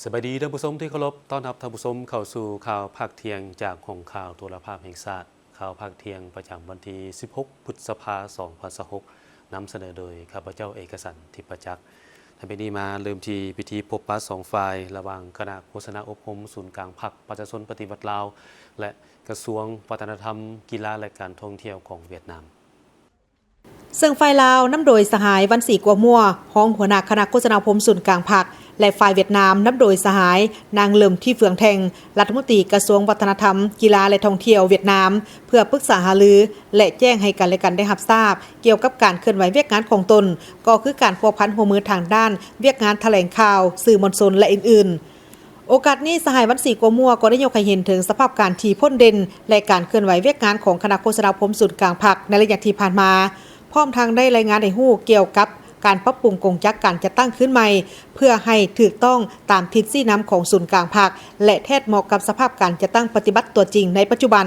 ສະບາຍດີທ່ານຜູ້ຊົມທີ່ເຄົາລົບ, ຕ້ອນຮັບທ່ານຜູ້ຊົມເຂົ້າສູ່ຂ່າວພາກທ່ຽງຈາກຫ້ອງຂ່າວໂທລະພາບແຫ່ງຊາດ. ຂ່າວພາກທ່ຽງປະຈຳວັນທີສິບຫົກ ພຶດສະພາ ສອງພັນຊາວຫົກ ນຳສະເໜີໂດຍຂ້າພະເຈົ້າ ເອກະສັນ ທິບປະຈັກ. ໃນມື້ນີ້ມາເລີ່ມທີ່ພິທີພົບປະສອງຝ່າຍ ລະຫວ່າງຄະນະໂຄສະນາອົບຮົມສູນກາງພັກປະຊາຊົນປະຕິວັດລາວ ແລະ ກະຊວງວັດທະນະທຳ, ກິລາ ແລະ ການທ່ອງທ່ຽວຂອງຫວຽດນາມ. ເຊິ່ງຝ່າຍລາວນຳໂດຍສະຫາຍ ວັນສີ ກົວມົວ ຮອງຫົວໜ້າຄະນະໂຄສະນາອົບຮົມສູນກາງພັກ ແລະ ຝ່າຍຫວຽດນາມນຳໂດຍສະຫາຍ ນາງ ເລີມ ທີເຟືອງແທງ ລັດຖະມົນຕີກະຊວງວັດທະນະທຳ, ກິລາ ແລະ ທ່ອງທ່ຽວຫວຽດນາມ ເພື່ອປຶກສາຫາລື ແລະ ແຈ້ງໃຫ້ກັນ ແລະ ກັນໄດ້ຮັບຊາບກ່ຽວກັບການເຄື່ອນໄຫວວຽກງານຂອງຕົນ ກໍຄືການພົວພັນຮ່ວມມືທາງດ້ານວຽກງານຖະແຫຼງຂ່າວ, ສື່ມວນຊົນ ແລະ ອື່ນໆ. ໂອກາດນີ້ ສະຫາຍ ວັນສີ ກົວມົວ ກໍໄດ້ຍົກໃຫ້ເຫັນເຖິງສະພາບການທີ່ພົ້ນເດັ່ນ ແລະ ການເຄື່ອນໄຫວວຽກງານຂອງຄະນະໂຄສະນາອົບຮົມສູນກາງພັກໃນໄລຍະທີ່ຜ່ານມາ, ພ້ອມທັງໄດ້ລາຍງານໃຫ້ຮູ້ກ່ຽວກັບການປັບປຸງກົງຈັກການຈັດຕັ້ງຄືນໃໝ່ ເພື່ອໃຫ້ຖືກຕ້ອງຕາມທິດຊີ້ນຳຂອງສູນກາງພັກ ແລະ ແທດເໝາະກັບສະພາບການຈັດຕັ້ງປະຕິບັດຕົວຈິງໃນປັດຈຸບັນ.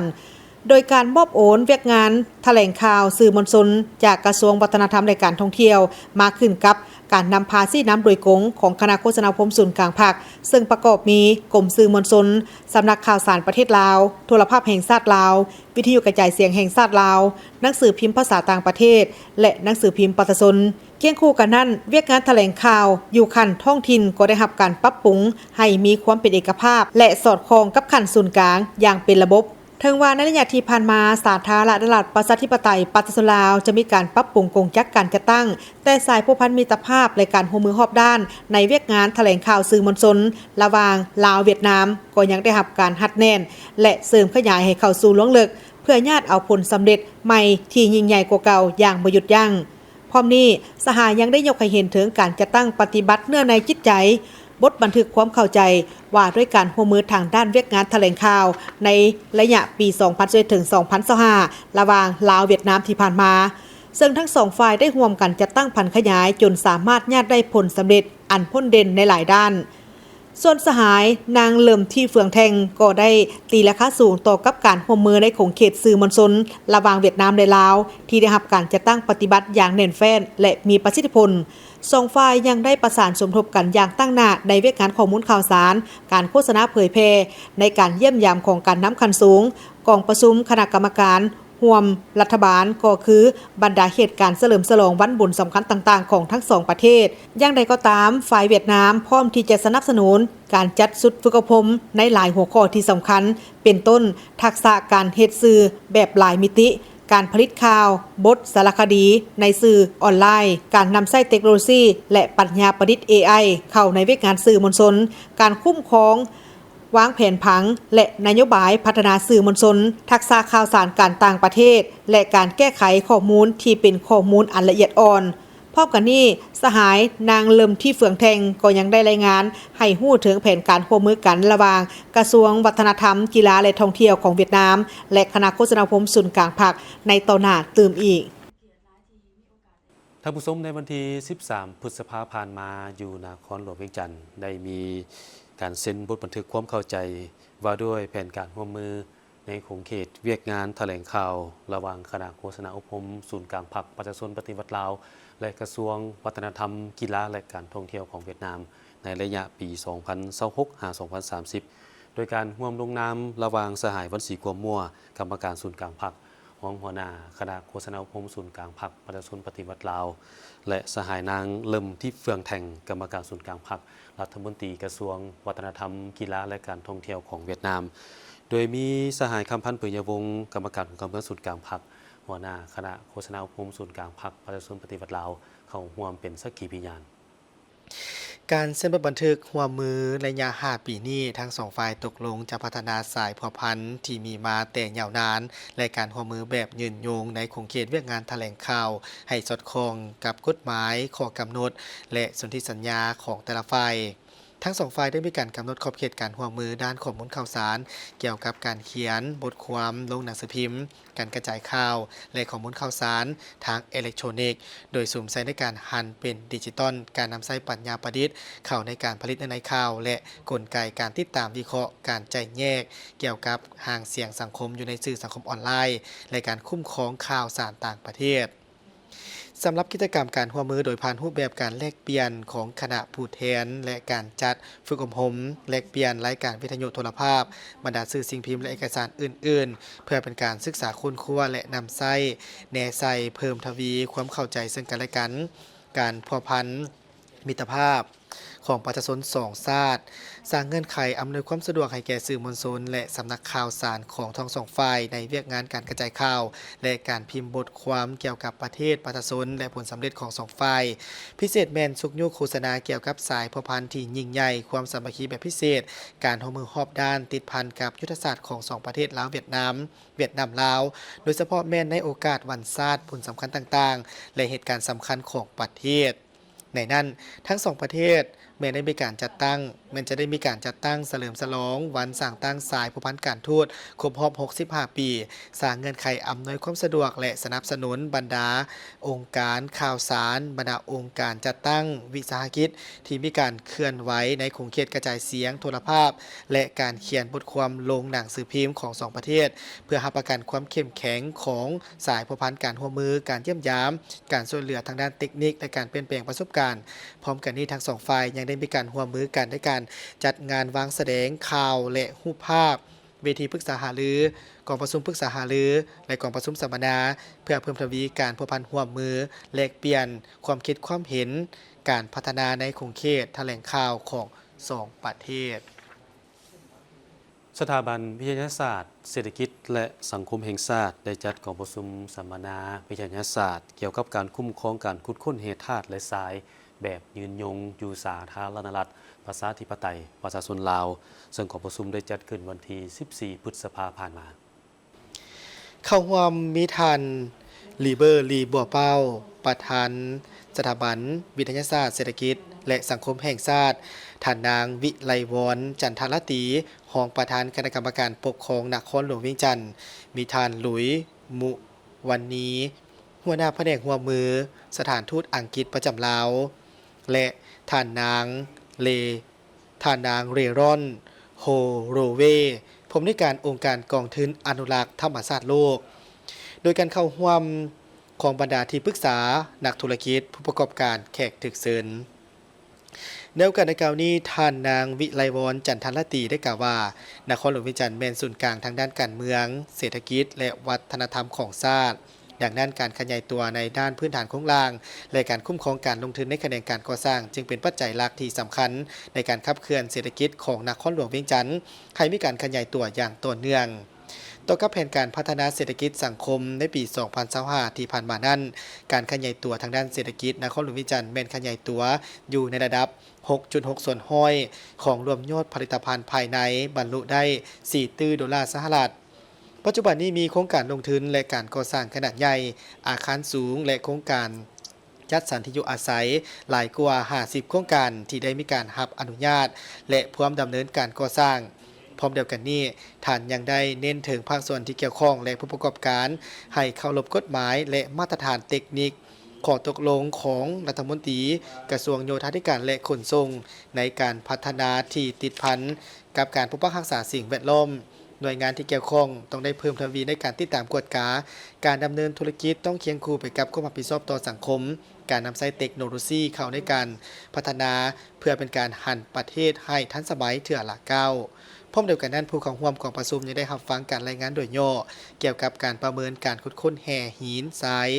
ໂດຍການມອບໂອນວຽກງານຖະແຫຼງຂ່າວ, ສື່ມວນຊົນ ຈາກກະຊວງວັດທະນະທຳ ແລະ ການທ່ອງທ່ຽວ ມາຂຶ້ນກັບການນຳພາຊີ້ນຳໂດຍກົງຂອງຄະນະໂຄສະນາອົບຮົມສູນກາງພັກ, ເຊິ່ງປະກອບມີກົມສື່ມວນຊົນ, ສຳນັກຂ່າວສານປະເທດລາວ, ໂທລະພາບແຫ່ງຊາດລາວ, ວິທະຍຸກະຈາຍສຽງແຫ່ງຊາດລາວ, ໜັງສືພິມພາສາຕ່າງປະເທດ ແລະ ໜັງສືພິມປະຊາຊົນ. ຄຽງຄູ່ກັນນັ້ນ, ວຽກງານຖະແຫຼງຂ່າວຢູ່ຂັ້ນທ້ອງຖິ່ນກໍໄດ້ຮັບການປັບປຸງໃຫ້ມີຄວາມເປັນເອກະພາບ ແລະ ສອດຄ່ອງກັບຂັ້ນສູນກາງຢ່າງເປັນລະບົບ. ເຖິງວ່າໃນໄລຍະທີ່ຜ່ານມາ, ສາທາລະນະລັດປະຊາທິປະໄຕປະຊາຊົນລາວຈະມີການປັບປຸງກົງຈັກການຈັດຕັ້ງ, ແຕ່ສາຍພົວພັນມິດຕະພາບ ແລະ ການຮ່ວມມືຮອບດ້ານໃນວຽກງານຖະແຫຼງຂ່າວສື່ມວນຊົນລະຫວ່າງລາວ-ຫວຽດນາມ ກໍຍັງໄດ້ຮັບການຮັດແໜ້ນ ແລະ ເສີມຂະຫຍາຍໃຫ້ເຂົ້າສູ່ລວງເລິກ ເພື່ອຍາດເອົາຜົນສຳເລັດໃໝ່ທີ່ຍິ່ງໃຫຍ່ກວ່າເກົ່າຢ່າງບໍ່ຢຸດຢັ້ງ. ພ້ອມນີ້, ສະຫາຍຍັງໄດ້ຍົກໃຫ້ເຫັນເຖິງການຈັດຕັ້ງປະຕິບັດເນື້ອໃນຈິດໃຈ, ບົດບັນທຶກຄວາມເຂົ້າໃຈວ່າດ້ວຍການຮ່ວມມືທາງດ້ານວຽກງານຖະແຫຼງຂ່າວໃນໄລຍະປີສອງພັນຊາວເອັດ ເຖິງ ສອງພັນຊາວຫ້າ ລະຫວ່າງລາວ-ຫວຽດນາມທີ່ຜ່ານມາ, ເຊິ່ງທັງສອງຝ່າຍໄດ້ຮ່ວມກັນຈັດຕັ້ງຜັນຂະຫຍາຍຈົນສາມາດຍາດໄດ້ຜົນສຳເລັດອັນພົ້ນເດັ່ນໃນຫຼາຍດ້ານ. ສ່ວນສະຫາຍ ນາງ ເລີມ ທີເຟືອງແທງ ກໍໄດ້ຕີລາຄາສູງຕໍ່ກັບການຮ່ວມມືໃນຂົງເຂດສື່ມວນຊົນລະຫວ່າງຫວຽດນາມ ແລະ ລາວ ທີ່ໄດ້ຮັບການຈັດຕັ້ງປະຕິບັດຢ່າງແໜ້ນແຟ້ນ ແລະ ມີປະສິດທິຜົນ. ສອງຝ່າຍຍັງໄດ້ປະສານສົມທົບກັນຢ່າງຕັ້ງໜ້າໃນວຽກງານຂໍ້ມູນຂ່າວສານ, ການໂຄສະນາເຜີຍແຜ່, ໃນການຢ້ຽມຢາມຂອງການນຳຂັ້ນສູງ, ກອງປະຊຸມຄະນະກຳມະການ ຮ່ວມລັດຖະບານ ກໍຄືບັນດາເຫດການສະເຫຼີມສະຫຼອງວັນບຸນສຳຄັນຕ່າງໆຂອງທັງສອງປະເທດ. ຢ່າງໃດກໍຕາມ, ຝ່າຍຫວຽດນາມພ້ອມທີ່ຈະສະໜັບສະໜູນການຈັດຊຸດຝຶກອົບຮົມໃນຫຼາຍຫົວຂໍ້ທີ່ສຳຄັນ, ເປັນຕົ້ນ ທັກສະການເຮັດສື່ແບບຫຼາຍມິຕິ, ການຜະລິດຂ່າວ, ບົດ, ສາລະຄະດີໃນສື່ອອນລາຍ, ການນຳໃຊ້ເຕັກໂນໂລຊີ ແລະ ປັນຍາປະດິດ ເອໄອ ເຂົ້າໃນວຽກງານສື່ມວນຊົນ, ການຄຸ້ມຄອງ ວາງແຜນຜັງ ແລະ ນະໂຍບາຍພັດທະນາສື່ມວນຊົນ, ທັກສະຂ່າວສານການຕ່າງປະເທດ ແລະ ການແກ້ໄຂຂໍ້ມູນທີ່ເປັນຂໍ້ມູນອັນລະອຽດອ່ອນ. ພ້ອມກັນນີ້, ສະຫາຍ ນາງ ເລີມ ທີເຟືອງແທງ ກໍຍັງໄດ້ລາຍງານໃຫ້ຮູ້ເຖິງແຜນການຮ່ວມມືກັນລະຫວ່າງກະຊວງວັດທະນະທຳ, ກິລາ ແລະ ທ່ອງທ່ຽວຂອງຫວຽດນາມ ແລະ ຄະນະໂຄສະນາອົບຮົມສູນກາງພັກໃນຕໍ່ໜ້າຕື່ມອີກ. ທ່ານຜູ້ຊົມ, ໃນວັນທີສິບສາມ ພຶດສະພາຜ່ານມາ, ຢູ່ນະຄອນຫຼວງວຽງຈັນ ໄດ້ມີການເຊັນບົດບັນທຶກຄວາມເຂົ້າໃຈວ່າດ້ວຍແຜນການຮ່ວມມືໃນຂົງເຂດວຽກງານຖະແຫຼງຂ່າວ ລະຫວ່າງຄະນະໂຄສະນາອົບຮົມສູນກາງພັກປະຊາຊົນປະຕິວັດລາວ ແລະ ກະຊວງວັດທະນະທຳ, ກິລາ ແລະ ການທ່ອງທ່ຽວຂອງຫວຽດນາມ ໃນໄລຍະປີສອງພັນຊາວຫົກ ຫາ ສອງພັນສາມສິບ ໂດຍການຮ່ວມລົງນາມລະຫວ່າງສະຫາຍ ວັນສີ ກົວມົວ ກຳມະການສູນກາງພັກ, ຮອງຫົວໜ້າຄະນະໂຄສະນາອົບຮົມສູນກາງພັກປະຊາຊົນປະຕິວັດລາວ ແລະ ສະຫາຍນາງ ເລີມ ທິບເຟືອງແທງ ກຳມະການສູນກາງພັກ, ລັດຖະມົນຕີກະຊວງວັດທະນະທຳ, ກິລາ ແລະ ການທ່ອງທ່ຽວຂອງຫວຽດນາມ, ໂດຍມີສະຫາຍ ຄຳພັນ ເຜີຍຍາວົງ ກຳມະການອົງຄະເມືອງສູນກາງພັກ, ຫົວໜ້າຄະນະໂຄສະນາອົບຮົມສູນກາງພັກປະຊາຊົນປະຕິວັດລາວ ເຂົ້າຮ່ວມເປັນສັກຂີພະຍານ. ການເຊັນບົດບັນທຶກຮ່ວມມືໄລຍະຫ້າປີນີ້, ທັງສອງຝ່າຍຕົກລົງຈະພັດທະນາສາຍພົວພັນທີ່ມີມາແຕ່ຍາວນານ ແລະ ການຮ່ວມມືແບບຍືນຍົງໃນຂົງເຂດວຽກງານຖະແຫຼງຂ່າວ ໃຫ້ສອດຄ່ອງກັບກົດໝາຍ, ຂໍ້ກຳນົດ ແລະ ສົນທິສັນຍາຂອງແຕ່ລະຝ່າຍ. ທັງສອງຝ່າຍໄດ້ມີການກຳນົດຂອບເຂດການຮ່ວມມືດ້ານຂໍ້ມູນຂ່າວສານ ກ່ຽວກັບການຂຽນບົດຄວາມລົງໜັງສືພິມ, ການກະຈາຍຂ່າວ ແລະ ຂໍ້ມູນຂ່າວສານທາງເອເລັກໂທຣນິກ, ໂດຍສຸມໃສ່ໃນການຫັນເປັນດິຈິຕອນ, ການນຳໃຊ້ປັນຍາປະດິດເຂົ້າໃນການຜະລິດເນື້ອໃນຂ່າວ ແລະ ກົນໄກການຕິດຕາມ, ວິເຄາະ, ການຈຳແນກກ່ຽວກັບຫາງສຽງສັງຄົມຢູ່ໃນສື່ສັງຄົມອອນລາຍ ແລະ ການຄຸ້ມຄອງຂ່າວສານຕ່າງປະເທດ. ສຳລັບກິດຈະກຳການຮ່ວມມືໂດຍຜ່ານຮູບແບບການແລກປ່ຽນຂອງຄະນະຜູ້ແທນ ແລະ ການຈັດຝຶກອົບຮົມແລກປ່ຽນລາຍການວິທະຍຸໂທລະພາບ, ບັນດາສື່ສິ່ງພິມ ແລະ ເອກະສານອື່ນໆ ເພື່ອເປັນການສຶກສາຄົ້ນຄວ້າ ແລະ ນຳໃຊ້ແນໃສ່ເພີ່ມທະວີຄວາມເຂົ້າໃຈເຊິ່ງກັນແລະກັນ, ການພົວພັນມິດຕະພາບ ຂອງປະຊາຊົນສອງຊາດ, ສ້າງເງື່ອນໄຂອຳນວຍຄວາມສະດວກໃຫ້ແກ່ສື່ມວນຊົນ ແລະ ສຳນັກຂ່າວສານຂອງທັງສອງຝ່າຍໃນວຽກງານການກະຈາຍຂ່າວ ແລະ ການພິມບົດຄວາມກ່ຽວກັບປະເທດ, ປະຊາຊົນ ແລະ ຜົນສຳເລັດຂອງສອງຝ່າຍ. ພິເສດແມ່ນຊຸກຍູ້ໂຄສະນາກ່ຽວກັບສາຍພົວພັນທີ່ຍິ່ງໃຫຍ່, ຄວາມສາມັກຄີແບບພິເສດ, ການຮ່ວມມືຮອບດ້ານຕິດພັນກັບຍຸດທະສາດຂອງສອງປະເທດລາວ-ຫວຽດນາມ, ຫວຽດນາມ-ລາວ, ໂດຍສະເພາະແມ່ນໃນໂອກາດວັນຊາດ, ບຸນສຳຄັນຕ່າງໆ ແລະ ເຫດການສຳຄັນຂອງປະເທດ. ໃນນັ້ນ, ທັງສອງປະເທດແມ່ນໄດ້ມີການຈັດຕັ້ງ, ແມ່ນຈະໄດ້ມີການຈັດຕັ້ງສະເຫຼີມສະຫຼອງວັນສ້າງຕັ້ງສາຍພົວພັນການທູດຄົບຮອບຫົກສິບຫ້າປີ, ສ້າງເງື່ອນໄຂອຳນວຍຄວາມສະດວກ ແລະ ສະໜັບສະໜູນບັນດາອົງການຂ່າວສານ, ບັນດາອົງການຈັດຕັ້ງ, ວິສາຫະກິດທີ່ມີການເຄື່ອນໄຫວໃນຂົງເຂດກະຈາຍສຽງໂທລະພາບ ແລະ ການຂຽນບົດຄວາມລົງໜັງສືພິມຂອງສອງປະເທດ, ເພື່ອຮັບປະກັນຄວາມເຂັ້ມແຂງຂອງສາຍພົວພັນການຮ່ວມມື, ການຢ້ຽມຢາມ, ການຊ່ວຍເຫຼືອທາງດ້ານເຕັກນິກ ແລະ ການປ່ຽນແປງປະສົບການ. ພ້ອມກັນນີ້, ທັງສອງຝ່າຍຍັງໄດ້ມີການຮ່ວມມືກັນໃນການຈັດງານວາງສະແດງຂ່າວ ແລະ ຮູບພາບ, ເວທີປຶກສາຫາລື, ກອງປະຊຸມປຶກສາຫາລື ແລະ ກອງປະຊຸມສຳມະນາ, ເພື່ອເພີ່ມທະວີການພົວພັນຮ່ວມມື, ແລກປ່ຽນຄວາມຄິດຄວາມເຫັນ, ການພັດທະນາໃນຂົງເຂດຖະແຫຼງຂ່າວຂອງສອງປະເທດ. ສະຖາບັນວິທະຍາສາດເສດຖະກິດ ແລະ ສັງຄົມແຫ່ງຊາດ ໄດ້ຈັດກອງປະຊຸມສຳມະນາວິທະຍາສາດກ່ຽວກັບການຄຸ້ມຄອງການຂຸດຄົ້ນແຮ່ທາດ ແລະ ຊາຍແບບຍືນຍົງຢູ່ສາທາລະນະລັດປະຊາທິປະໄຕປະຊາຊົນລາວ, ເຊິ່ງກອງປະຊຸມໄດ້ຈັດຂຶ້ນວັນທີສິບສີ່ ພຶດສະພາຜ່ານມາ. ເຂົ້າຮ່ວມມີທ່ານ ລີເບີ ລີ ບົວເປົ້າ, ປະທານສະຖາບັນວິທະຍາສາດເສດຖະກິດ ແລະ ສັງຄົມແຫ່ງຊາດ, ທ່ານນາງ ວິໄລວອນ ຈັນທະລາຕີ, ຮອງປະທານຄະນະກຳມະການປົກຄອງນະຄອນຫຼວງວຽງຈັນ, ມີທ່ານ ລຸຍ ມຸວັນນີ, ຫົວໜ້າພະແນກຮ່ວມມືສະຖານທູດອັງກິດປະຈຳລາວ ແລະ ທ່ານນາງ ເລ ທ່ານນາງ ເຣຣອນ ໂຮໂຣເວ, ຜູ້ອຳນວຍການອົງການກອງທຶນອະນຸລັກທຳມະຊາດໂລກ, ໂດຍການເຂົ້າຮ່ວມຂອງບັນດາທີ່ປຶກສາ, ນັກທຸລະກິດ, ຜູ້ປະກອບການ, ແຂກຖືກເຊີນ. ໃນໂອກາດດັ່ງກ່າວນີ້, ທ່ານນາງ ວິໄລວອນ ຈັນທະລາຕີ ໄດ້ກ່າວວ່າ, ນະຄອນຫຼວງວຽງຈັນແມ່ນສູນກາງທາງດ້ານການເມືອງ, ເສດຖະກິດ ແລະ ວັດທະນະທຳຂອງຊາດ. ດັ່ງນັ້ນ, ການຂະຫຍາຍຕົວໃນດ້ານພື້ນຖານໂຄງລ່າງ ແລະ ການຄຸ້ມຄອງການລົງທຶນໃນຂະແໜງການກໍ່ສ້າງ ຈຶ່ງເປັນປັດໄຈຫຼັກທີ່ສຳຄັນໃນການຂັບເຄື່ອນເສດຖະກິດຂອງນະຄອນຫຼວງວຽງຈັນ ໃຫ້ມີການຂະຫຍາຍຕົວຢ່າງຕໍ່ເນື່ອງ. ຕໍ່ກັບແຜນການພັດທະນາເສດຖະກິດສັງຄົມໃນປີສອງພັນຊາວຫ້າທີ່ຜ່ານມານັ້ນ, ການຂະຫຍາຍຕົວທາງດ້ານເສດຖະກິດນະຄອນຫຼວງວຽງຈັນແມ່ນຂະຫຍາຍຕົວຢູ່ໃນລະດັບຫົກຈຸດຫົກສ່ວນຮ້ອຍຂອງລວມຍອດຜະລິດຕະພັນພາຍໃນ, ບັນລຸໄດ້ສີ່ຕື້ໂດລາສະຫະລັດ. ປັດຈຸບັນນີ້ມີໂຄງການລົງທຶນ ແລະ ການກໍ່ສ້າງຂະໜາດໃຫຍ່, ອາຄານສູງ ແລະ ໂຄງການຈັດສັນທີ່ຢູ່ອາໄສຫຼາຍກວ່າຫ້າສິບໂຄງການທີ່ໄດ້ມີການຮັບອະນຸຍາດ ແລະ ພວມດຳເນີນການກໍ່ສ້າງ. ພ້ອມດຽວກັນນີ້, ທ່ານຍັງໄດ້ເນັ້ນເຖິງພາກສ່ວນທີ່ກ່ຽວຂ້ອງ ແລະ ຜູ້ປະກອບການໃຫ້ເຄົາລົບກົດໝາຍ ແລະ ມາດຕະຖານເຕັກນິກ, ຂໍ້ຕົກລົງຂອງລັດຖະມົນຕີກະຊວງໂຍທາທິການ ແລະ ຂົນສົ່ງ ໃນການພັດທະນາທີ່ຕິດພັນ ກັບການປົກປັກຮັກສາສິ່ງແວດລ້ອມ, ໜ່ວຍງານທີ່ກ່ຽວຂ້ອງຕ້ອງໄດ້ເພີ່ມທະວີໃນການຕິດຕາມກວດກາ, ການດຳເນີນທຸລະກິດຕ້ອງຄຽງຄູ່ໄປກັບຄວາມຮັບຜິດຊອບຕໍ່ສັງຄົມ, ການນຳໃຊ້ເຕັກໂນໂລຊີເຂົ້າໃນການພັດທະນາ ເພື່ອເປັນການຫັນປະເທດໃຫ້ທັນສະໄໝເທື່ອລະກ້າວ. ພ້ອມດຽວກັນນັ້ນ, ຜູ້ເຂົ້າຮ່ວມກອງປະຊຸມຍັງໄດ້ຮັບຟັງການລາຍງານໂດຍຫຍໍ້ກ່ຽວກັບການປະເມີນການຂຸດຄົ້ນແຮ່ຫີນຊາຍ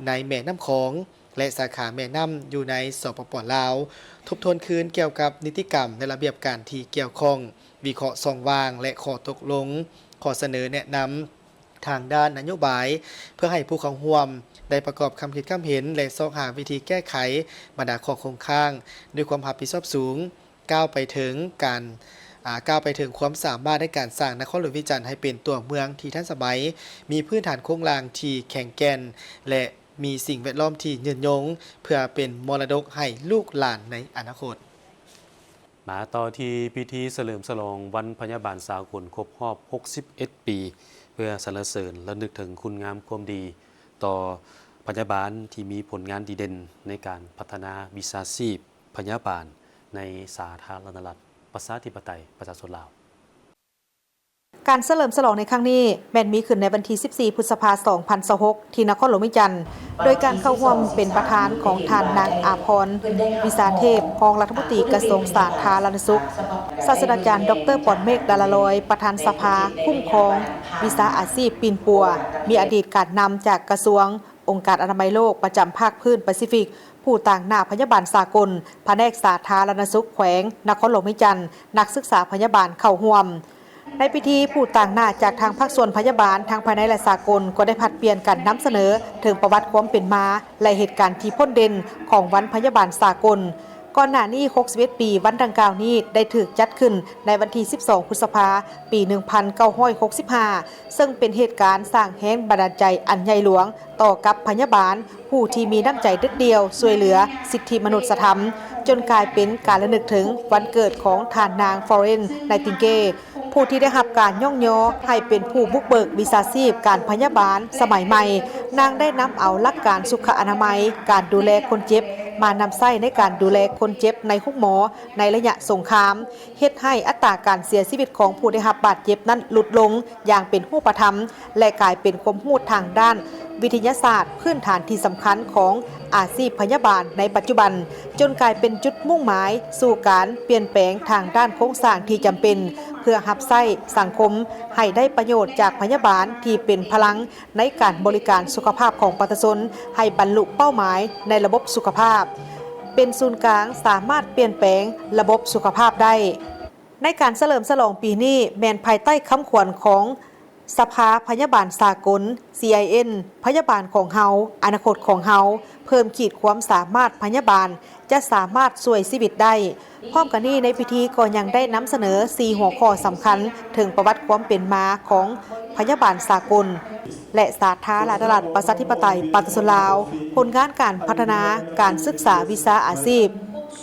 ໃນແມ່ນ້ຳຂອງ ແລະ ສາຂາແມ່ນ້ຳຢູ່ໃນ ສປປ ລາວ, ທົບທວນຄືນກ່ຽວກັບນິຕິກຳ ແລະ ລະບຽບການທີ່ກ່ຽວຂ້ອງ, ວິເຄາະຊ່ອງວ່າງ ແລະ ຂໍ້ຕົກລົງ, ຂໍ້ສະເໜີແນະນຳທາງດ້ານນະໂຍບາຍ ເພື່ອໃຫ້ຜູ້ເຂົ້າຮ່ວມໄດ້ປະກອບຄຳຄິດຄຳເຫັນ ແລະ ຊອກຫາວິທີແກ້ໄຂບັນດາຂໍ້ຄົງຄ້າງດ້ວຍຄວາມຮັບຜິດຊອບສູງ. ກ້າວໄປເຖິງການ ອາ ກ້າວໄປເຖິງຄວາມສາມາດໃນການສ້າງນະຄອນຫຼວງວຽງຈັນໃຫ້ເປັນຕົວເມືອງທີ່ທັນສະໄໝ, ມີພື້ນຖານໂຄງລ່າງທີ່ແຂງແກ່ນ ແລະ ມີສິ່ງແວດລ້ອມທີ່ຍືນຍົງ ເພື່ອເປັນມໍລະດົກໃຫ້ລູກຫຼານໃນອະນາຄົດ. ມາຕໍ່ທີ່ພິທີສະເຫຼີມສະຫຼອງວັນພະຍາບານສາກົນຄົບຮອບຫົກສິບເອັດປີ ເພື່ອສັນລະເສີນລະນຶກເຖິງຄຸນງາມຄວາມດີຕໍ່ພະຍາບານທີ່ມີຜົນງານດີເດັ່ນໃນການພັດທະນາວິຊາຊີບ ພະຍາບານໃນສາທາລະນະລັດປະຊາທິປະໄຕປະຊາຊົນລາວ. ກ ການສະເຫຼີມສະຫຼອງໃນຄັ້ງນີ້ ແມ່ນມີຂຶ້ນໃນວັນທີສິບສີ່ ພຶດສະພາ ສອງພັນຊາວຫົກ ທີ່ນະຄອນຫຼວງວຽງຈັນ ໂດຍການເຂົ້າຮ່ວມເປັນປະທານຂອງທ່ານນາງ ອາພອນ ວິສາເທບ ຮອງລັດຖະມົນຕີກະຊວງສາທາລະນະສຸກ, ສາດສະດາຈານ ດອກເຕີ ປອນເມກ ດາລາລອຍ ປະທານສະພາຄຸ້ມຄອງວິຊາອາຊີບປິ່ນປົວ, ມີອະດີດການນຳຈາກກະຊວງ, ອົງການອະນາໄມໂລກປະຈຳພາກພື້ນປາຊີຟິກ, ຜູ້ຕາງໜ້າພະຍາບານສາກົນ, ພະແນກສາທາລະນະສຸກແຂວງນະຄອນຫຼວງວຽງຈັນ, ນັກສຶກສາພະຍາບານເຂົ້າຮ່ວມ. ໃນພິທີ, ຜູ້ຕາງໜ້າຈາກທາງພາກສ່ວນພະຍາບານ ທັງພາຍໃນ ແລະ ສາກົນ ກໍໄດ້ຜັດປ່ຽນກັນນຳສະເໜີເຖິງປະຫວັດຄວາມເປັນມາ ແລະ ເຫດການທີ່ພົ້ນເດັ່ນຂອງວັນພະຍາບານສາກົນ. ກ່ອນໜ້ານີ້ ຫົກສິບເອັດປີ ວັນດັ່ງກ່າວນີ້ໄດ້ຖືກຈັດຂຶ້ນໃນວັນທີສິບສອງ ພຶດສະພາ ປີໜຶ່ງພັນເກົ້າຮ້ອຍຫົກສິບຫ້າ ເຊິ່ງເປັນເຫດການສ້າງແຮງບັນດານໃຈອັນໃຫຍ່ຫຼວງຕໍ່ກັບພະຍາບານ ຜູ້ທີ່ມີນ້ຳໃຈເດັດດ່ຽວຊ່ວຍເຫຼືອສິດທິມະນຸດສະທຳ, ຈົນກາຍເປັນການລະນຶກເຖິງວັນເກີດຂອງທ່ານນາງ Florence Nightingale, ຜູ້ທີ່ໄດ້ຮັບການຍ້ອງຍໍໃຫ້ເປັນຜູ້ບຸກເບີກວິຊາຊີບການພະຍາບານສະໄໝໃໝ່. ນາງໄດ້ນຳເອົາຫຼັກການສຸຂະອະນາໄມ, ການດູແລຄົນເຈັບ ມານຳໃຊ້ໃນການດູແລຄົນເຈັບໃນໂຮງໝໍໃນໄລຍະສົງຄາມ, ເຮັດໃຫ້ອັດຕາການເສຍຊີວິດຂອງຜູ້ໄດ້ຮັບບາດເຈັບນັ້ນຫຼຸດລົງຢ່າງເປັນຮູບປະທຳ ແລະ ກາຍເປັນຄວາມຮູ້ທາງດ້ານວິທະຍາສາດພື້ນຖານທີ່ສຳຄັນຂອງອາຊີບພະຍາບານໃນປັດຈຸບັນ, ຈົນກາຍເປັນຈຸດມຸ່ງໝາຍສູ່ການປ່ຽນແປງທາງດ້ານໂຄງສ້າງທີ່ຈຳເປັນ ເພື່ອຮັບໃຊ້ສັງຄົມໃຫ້ໄດ້ປະໂຫຍດຈາກພະຍາບານທີ່ເປັນພະລັງ ໃນການບໍລິການສຸຂະພາບຂອງປະຊາຊົນໃຫ້ບັນລຸເປົ້າໝາຍໃນລະບົບສຸຂະພາບ ເປັນສູນກາງສາມາດປ່ຽນແປງລະບົບສຸຂະພາບໄດ້. ໃນການສະເຫຼີມສະຫຼອງປີນີ້ ແມ່ນພາຍໃຕ້ຄຳຂວັນຂອງສະພາພະຍາບານສາກົນ CIN ພະຍາບານຂອງເຮົາ, ອະນາຄົດຂອງເຮົາ, ເພີ່ມຂີດຄວາມສາມາດພະຍາບານ ຈະສາມາດຊ່ວຍຊີວິດໄດ້. ພ້ອມກັນນີ້, ໃນພິທີກໍຍັງໄດ້ນຳສະເໜີສີ່ຫົວຂໍ້ສຳຄັນ ເຖິງປະຫວັດຄວາມເປັນມາຂອງພະຍາບານສາກົນ ແລະ ສາທາລະນະລັດ ປະຊາທິປະໄຕ ປະຊາຊົນລາວ, ຜົນງານການພັດທະນາການສຶກສາວິຊາອາຊີບ,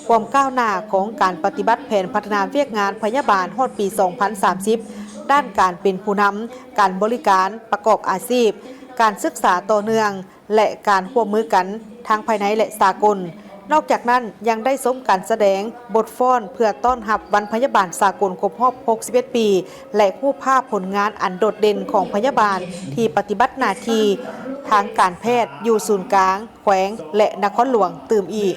ຄວາມກ້າວໜ້າຂອງການປະຕິບັດແຜນພັດທະນາວຽກງານພະຍາບານຮອດປີສອງພັນສາມສິບ, ດ້ານການເປັນຜູ້ນຳ, ການບໍລິການປະກອບອາຊີບ, ການສຶກສາຕໍ່ເນື່ອງ ແລະ ການຮ່ວມມືກັນທັງພາຍໃນ ແລະ ສາກົນ. ນອກຈາກນັ້ນ, ຍັງໄດ້ຊົມການສະແດງບົດຟ້ອນເພື່ອຕ້ອນຮັບວັນພະຍາບານສາກົນຄົບຮອບຫົກສິບເອັດປີ ແລະ ຮູບພາບຜົນງານອັນໂດດເດັ່ນຂອງພະຍາບານທີ່ປະຕິບັດໜ້າທີ່ທາງການແພດຢູ່ສູນກາງ, ແຂວງ ແລະ ນະຄອນຫຼວງຕື່ມອີກ.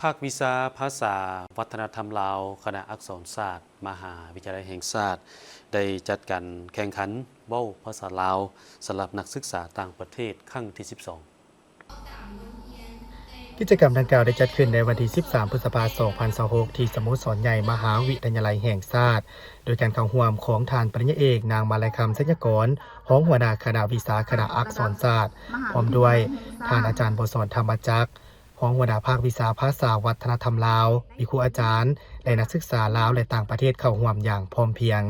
ພາກວິຊາພາສາວັດທະນະທຳລາວ ຄະນະອັກສອນສາດ ມະຫາວິທະຍາໄລແຫ່ງຊາດ ໄດ້ຈັດການແຂ່ງຂັນເວົ້າພາສາລາວ ສຳລັບນັກສຶກສາຕ່າງປະເທດຄັ້ງທີສິບສອງ. ກິດຈະກຳດັ່ງກ່າວໄດ້ຈັດຂຶ້ນໃນວັນທີສິບສາມ ພຶດສະພາ ສອງພັນຊາວຫົກ ທີ່ສະໂມສອນໃຫຍ່ມະຫາວິທະຍາໄລແຫ່ງຊາດ ໂດຍການເຂົ້າຮ່ວມຂອງທ່ານປະລິນຍາເອກ ນາງ ມາໄລຄຳ ໄຊຍະກອນ ຮອງຫົວໜ້າຄະນະວິຊາຄະນະອັກສອນສາດ, ພ້ອມດ້ວຍທ່ານອາຈານ ບົວສອນ ທຳມະຈັກ ຮອງຫົວໜ້າພາກວິຊາພາສາວັດທະນະທຳລາວ, ມີຄູອາຈານ ແລະ ນັກສຶກສາລາວ ແລະ ຕ່າງປະເທດເຂົ້າຮ່ວມຢ່າງພ້ອມພຽງ.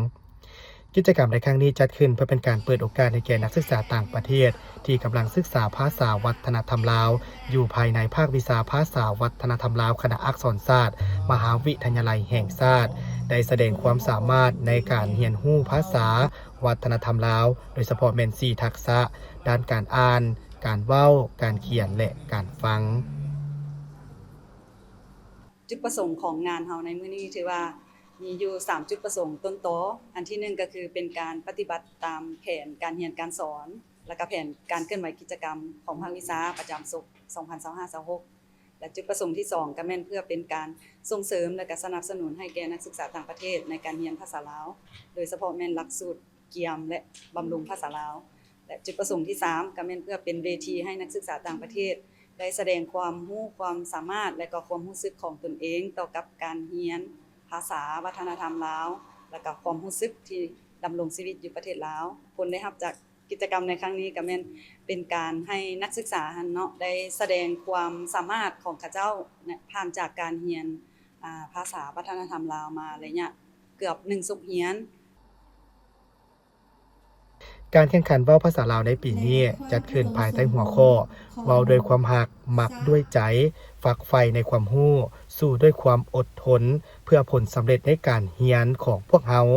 ກິດຈະກຳໃນຄັ້ງນີ້ຈັດຂຶ້ນເພື່ອເປັນການເປີດໂອກາດໃຫ້ແກ່ນັກສຶກສາຕ່າງປະເທດທີ່ກຳລັງສຶກສາພາສາວັດທະນະທຳລາວ ຢູ່ພາຍໃນພາກວິຊາພາສາວັດທະນະທຳລາວ ຄະນະອັກສອນສາດ ມະຫາວິທະຍາໄລແຫ່ງຊາດ ໄດ້ສະແດງຄວາມສາມາດໃນການຮຽນຮູ້ພາສາວັດທະນະທຳລາວ, ໂດຍສະເພາະແມ່ນສີ່ທັກສະ ດ້ານການອ່ານ, ການເວົ້າ, ການຂຽນ ແລະ ການຟັງ. ຈຸດປະສົງຂອງງານເຮົາໃນມື້ນີ້ຖືວ່າມີຢູ່ສາມຈຸດປະສົງຕົ້ນຕໍ. ອັນທີໜຶ່ງກໍຄືເປັນການປະຕິບັດຕາມແຜນການຮຽນການສອນ ແລະ ກະແຜນການເຄື່ອນໄຫວກິດຈະກຳຂອງພາກວິຊາປະຈຳສົກ ສອງພັນຊາວຫ້າ ຊາວຫົກ ແລະ ຈຸດປະສົງທີສອງກໍແມ່ນເພື່ອເປັນການສົ່ງເສີມ ແລະ ກະສະໜັບສະໜູນໃຫ້ແກ່ນັກສຶກສາຕ່າງປະເທດໃນການຮຽນພາສາລາວ, ໂດຍສະເພາະແມ່ນຫຼັກສູດກຽມ ແລະ ບຳລຸງພາສາລາວ. ແລະ ຈຸດປະສົງທີສາມ ກໍແມ່ນເພື່ອເປັນເວທີໃຫ້ນັກສຶກສາຕ່າງປະເທດໄດ້ສະແດງຄວາມຮູ້ຄວາມສາມາດ ແລະ ກໍຄວາມຮູ້ສຶກຂອງຕົນເອງຕໍ່ກັບການຮຽນພາສາວັດທະນະທຳລາວ ແລະ ກໍຄວາມຮູ້ສຶກທີ່ດຳລົງຊີວິດຢູ່ປະເທດລາວ. ຜົນໄດ້ຮັບຈາກກິດຈະກຳໃນຄັ້ງນີ້ກໍແມ່ນເປັນການໃຫ້ນັກສຶກສາຫັ້ນເນາະ ໄດ້ສະແດງຄວາມສາມາດຂອງເຂົາເຈົ້າ ແລະ ຜ່ານຈາກການຮຽນ ອາ ພາສາວັດທະນະທຳລາວມາໄລຍະເກືອບໜຶ່ງສົກຮຽນ. ການແຂ່ງຂັນເວົ້າພາສາລາວໃນປີນີ້ຈັດຂຶ້ນພາຍໃຕ້ຫົວຂໍ້ ເວົ້າດ້ວຍຄວາມຮັກ, ມັກດ້ວຍໃຈ, ຝັກໃຝ່ໃນຄວາມຮູ້, ສູ້ດ້ວຍຄວາມອົດທົນ ເພື່ອຜົນສຳເລັດໃນການຮຽນຂອງພວກເຮົາ.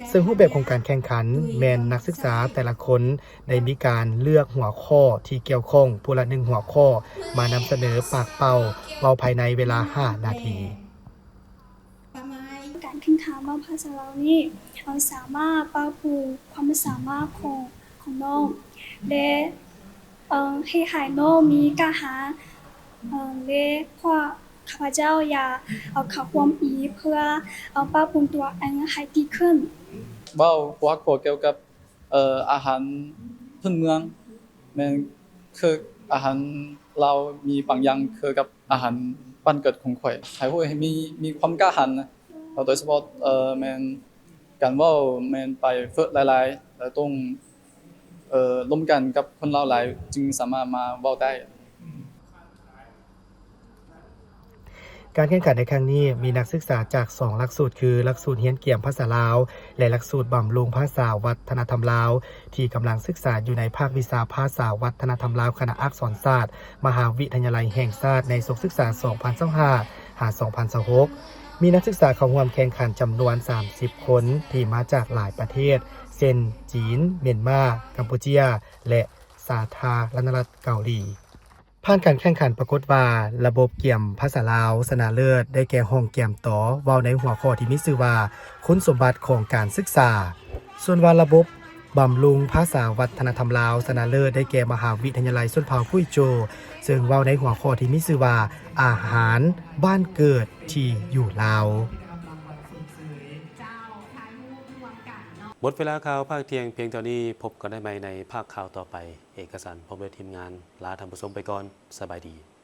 ເຊິ່ງຮູບແບບຂອງການແຂ່ງຂັນແມ່ນນັກສຶກສາແຕ່ລະຄົນໄດ້ມີການເລືອກຫົວຂໍ້ທີ່ກ່ຽວຂ້ອງຜູ້ລະໜຶ່ງຫົວຂໍ້ ມານຳສະເໜີປາກເປົ່າເວົ້າພາຍໃນເວລາຫ້ານາທີ. ການແຂ່ງຂັນເວົ້າພາສາລາວນີ້ ເຮົາສາມາດປັບປຸງຄວາມສາມາດຂອງ ຂອງນ້ອງ ແລະ ເອີ່ ເຮັດໃຫ້ນ້ອງມີການຫາ ເອີ່ ແລະ ພວກຂ້າພະເຈົ້າຢາກເຂົ້າຮ່ວມອີກ ເພື່ອປັບປຸງຕົວເອງໃຫ້ດີຂຶ້ນ. ເວົ້າຫົວຂໍ້ກ່ຽວກັບ ເອີ່ ອາຫານພື້ນເມືອງ ແມ່ນຄືອາຫານລາວມີບາງຢ່າງຄືກັບ ອາຫານບ້ານເກີດຂອງຂ້ອຍ ໃຫ້ຮູ້ໃຫ້ມີ ມີຄວາມກ້າຫານນະ ໂດຍສະເພາະ ເອີ່ ແມ່ນການເວົ້າແມ່ນໄປຝຶກຫຼາຍໆ ແລະ ຕ້ອງ ເອີ່ ລົມກັນກັບຄົນລາວຫຼາຍ ຈຶ່ງສາມາດມາເວົ້າໄດ້. ການແຂ່ງຂັນໃນຄັ້ງນີ້ ມີນັກສຶກສາຈາກສອງຫຼັກສູດ ຄື ຫຼັກສູດຮຽນກຽມພາສາລາວ ແລະ ຫຼັກສູດບຳລຸງພາສາວັດທະນະທຳລາວ ທີ່ກຳລັງສຶກສາຢູ່ໃນພາກວິຊາພາສາວັດທະນະທຳລາວ ຄະນະອັກສອນສາດ ມະຫາວິທະຍາໄລແຫ່ງຊາດ ໃນສົກສຶກສາສອງພັນຊາວຫ້າ ຫາ ສອງພັນຊາວຫົກ ມີນັກສຶກສາເຂົ້າຮ່ວມແຂ່ງຂັນຈຳນວນສາມສິບຄົນ ທີ່ມາຈາກຫຼາຍປະເທດ ເຊັ່ນ ຈີນ, ມຽນມາ, ກຳປູເຈຍ ແລະ ສາທາລະນະລັດເກົາຫຼີ. ຜ່ານການແຂ່ງຂັນປາກົດວ່າ ລະບົບກຽມພາສາລາວຊະນະເລີດໄດ້ແກ່ຫ້ອງກຽມ ຕ ເວົ້າໃນຫົວຂໍ້ທີ່ມີຊື່ວ່າ ຄຸນສົມບັດຂອງການສຶກສາ, ສ່ວນວ່າລະບົບບຳລຸງພາສາວັດທະນະທຳລາວຊະນະເລີດໄດ້ແກ່ມະຫາວິທະຍາໄລຊົນເຜົ່າກຸຍໂຈ ເຊິ່ງເວົ້າໃນຫົວຂໍ້ທີ່ມີຊື່ວ່າ ອາຫານບ້ານເກີດທີ່ຢູ່ລາວ. ໝົດເວລາຂ່າວພາກທ່ຽງພຽງເທົ່ານີ້, ພົບກັນໄດ້ໃໝ່ໃນພາກຂ່າວຕໍ່ໄປ. ເອກະສັນ ພ້ອມດ້ວຍທີມງານ ລາທ່ານຜູ້ຊົມໄປກ່ອນ, ສະບາຍດີ.